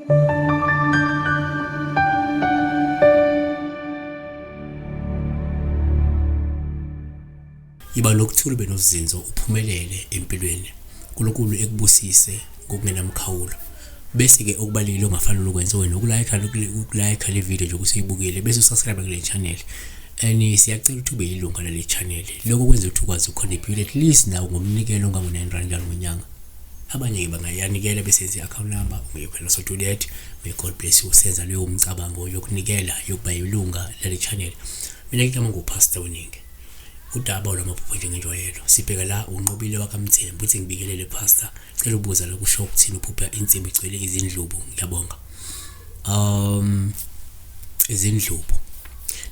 Yiba nokuthula ube nozinzo uphumelele empilweni. uNkulunkulu ekubusise ngokungenamkhawulo. Bese-ke okubalulekile ongafanele ukwenze wena ukulayikha ukulayikha le video nje ukuthi uyibukele bese usubscribe kule channel. And siyacela ukuthi ube yilunga lale channel. Lokho kwenza ukuthi ukwazi ukucontribute at least nawe ngomnikelo ongango-9 rand njalo ngonyanga. Abanye-ke bangayanikela besenze i-account number ungekhona so do that. May God bless you. Senza leyo mcabango yokunikela yokuba yilunga lale channel. Mina ngigama nguPastor Weningi. Udaba olwamaphupho njengenjwayelo. Sibheka la uNqobile wakaMthembu uthi ngibingelele pastor. Cela ubuza la kusho ukuthini uphupha insimu igcwele izindlubu. Ngiyabonga. Izindlubu.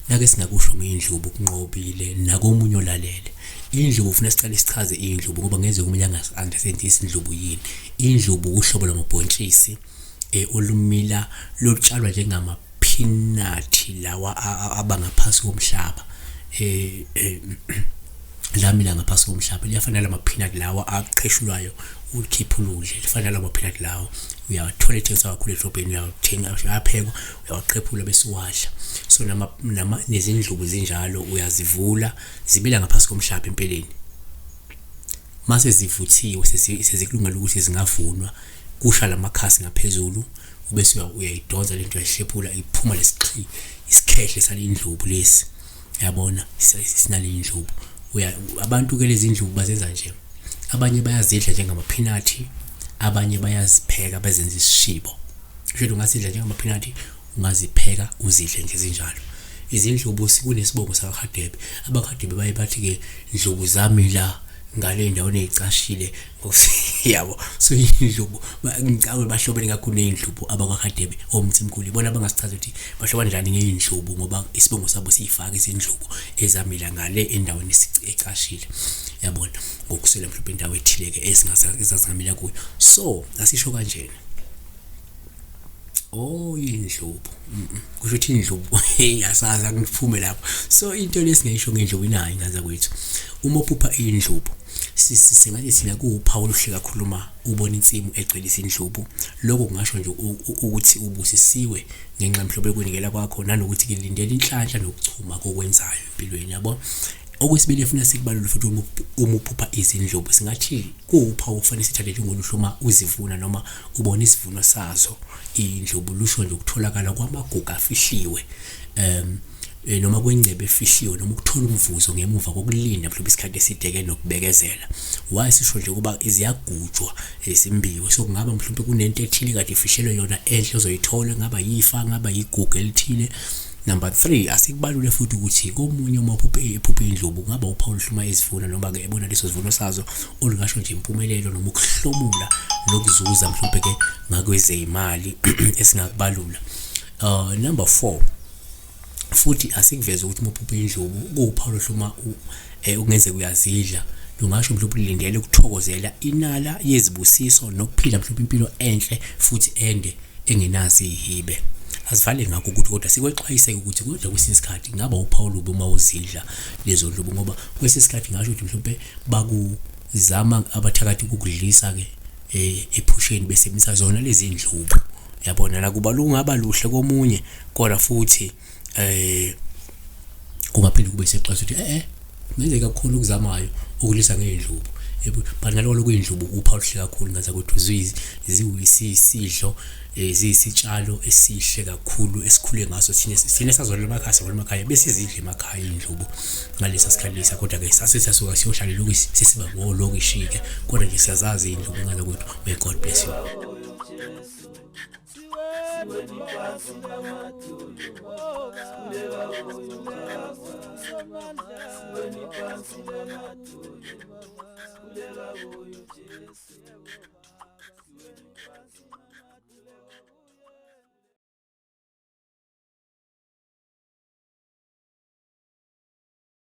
Nake singakusho ngeyindlubu kunqobile nakomunye olalele. Indlubu ufuna siqale sichaze indlubu ngoba ngeze omunye angas-understand isindlubu yini. Indlubu uhlobo lwamabhontshisi olumila lutshalwa njengama peanut lawa abangaphansi komhlaba lamila ngaphansi komhlaba liyafana lama peanut lawa aqheshulwayo ulikhipha uludle lifana lama peanut lawa uyawathola ethengiswa kakhulu edrobheni uyawathenga uyaphekwa uyawaqhephula bese uwadla so nama, nama nezindlubu zinjalo uyazivula zimila ngaphansi komhlaba empeleni mase zivuthiwe sezikulungela ukuthi zingavunwa kusha lamakhasi ngaphezulu ubese uyayidonsa lento uyayihlephula iphuma lesixhi isikhehle salendlubu lesi yabona sinale indlubu uya abantu ke lezi ndlubu bazenza nje abanye bayazidla njengamaphinati abanye bayazipheka bazenza isishibo kusho ungasidla njengamaphinati ungazipheka uzidle nje zinjalo izindlubu kunesibongo sakwaHadebe abakwaHadebe baye bathi-ke ndlubu zami la ngale ndaweni eyicashile yabo so indlubu ngicawe bahlobene kakhulu ney'ndlubu abakwaHadebe omthimkhulu ibona abangasichaza ukuthi bahloba njani ngey'ndlubu ngoba isibongo sabo siyifaka izindlubu ezamila ngale endaweni ecashile yabona ngokuswela mhlawumbe indawo ethile-ke ezazingamila kuyo so asisho kanjena Oh indlubu. Kusho ukuthi indlubu hey asazi angiphume lapho. So into lesingayisho ngendlubu inayo ingane zakwethu. Uma uphupha indlubu singathi thina kuwuphawu oluhle kakhulu uma ubona insimu egcwele izindlubu. Lokho kungasho nje ukuthi ubusisiwe ngenxa mhlobo yokunikela kwakho nanokuthi kilindela inhlanhla nokuchuma kokwenzayo empilweni yabo. Okwesibili efuna sikubalule futhi uma uphupha izindlubu singathi kuwuphawu okufanele sithathe njengoluhle uma uzivuna noma ubona isivuno sazo indlubu lusho nje ukutholakala kwamagugu afihliwe um noma kwengcebo efihliwe noma ukuthola umvuzo ngemuva kokulinda mhlawumbe isikhathi eside-ke nokubekezela. Why sisho nje ukuba ziyagujwa zimbiwe so kungaba mhlawumbe kunento ethile kade ifihlelwe yona enhle ozoyithola ngaba yifa ngaba yigugu elithile. Number 3 asikubalule futhi ukuthi komunye uma uphuphe ephuphe indlubu kungaba uphawu oluhluma ezifuna noma ke ebona leso sivuno sazo olungasho nje impumelelo noma ukuhlomula nokuzuza mhlawumbe ke ngakwezeyimali esingakubalula. Number 4 futhi asikuveze ukuthi uma uphuphe indlubu kuwuphawu oluhluma okungenzeka uyazidla lungasho mhlawumbe ulindele ukuthokozela inala yezibusiso nokuphila mhlawumbe impilo enhle futhi ende engenazo izihibe. Asivale ngakho ukuthi kodwa sikwexwayise ukuthi kodwa kwesinye isikhathi kungaba uphawu olubi uma uzidla lezo ndlubu ngoba kwesinye isikhathi ngasho ukuthi mhlawumbe bakuzama abathakathi ukukudlisa-ke ephusheni besebenzisa zona lezi ndlubu yabona nakuba lungaba luhle komunye kodwa futhi kungaphinde kube sexwayisa ukuthi kungenzeka kukhona okuzamayo ukulisa ngey'ndlubu but naloko lokuyindlubu uphawu oluhle kakhulu ngaza ukuthi ziyisidlo ziyisitshalo esihle kakhulu esikhule ngaso thina thina sazalelwa emakhaya sazalelwa emakhaya besizidla emakhaya iy'ndlubu ngalesa sikhathi lesa kodwa-ke sase siyasuka siyohlala elokishi sesiba ngolokishi-ke kodwa nje siyazazi iy'ndlubu ngale kwethu. May God bless you. Siweni phansi.